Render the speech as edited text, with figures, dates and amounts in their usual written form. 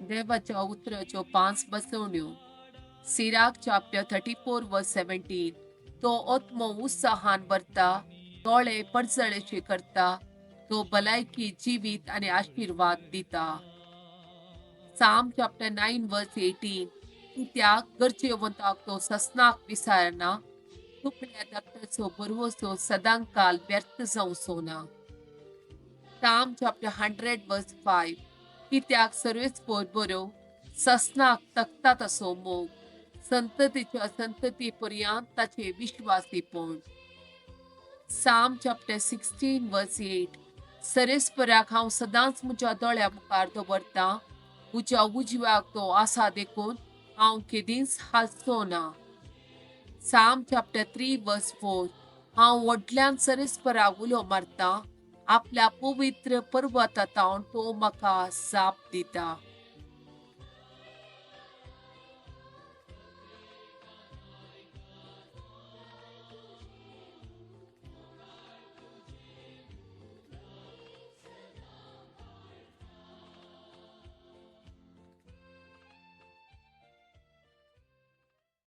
देवाच्या उतराच्यो पांच बसवण्यो. Sirach chapter 34 verse 17. तो आत्मो उत्साहान भरता, दोळे परजळेचे करता, तो भलायकी, जिवीत आनी आशिर्वाद दिता. Psalm chapter 9 verse 18. कित्याक गरजेवंताक तो ससनाक विसारना, दुबळ्या धाकट्याचो भरवंसो सदांकाल व्यर्थ जावचो ना. Psalm chapter 100 verse 5. कित्याक सर्वेस्पर बरो, ससनाक तकता तसो मोग, संततीच्या संतती पर्यंत ताचे विश्वासीपण. Psalm chapter 16 verse 8. सरेस्पराक हांव सदांच म्हज्या दोळ्या मुखार दवरतां, म्हज्या उजव्याक तो आसा देखून हांव केदींच हालचो ना. Psalm chapter 3 verse 4. हांव व्हडल्यान सरेस्पराक उलो मारतां, आपल्या पवित्र पर्वता तावन तो म्हाका जाप दिता.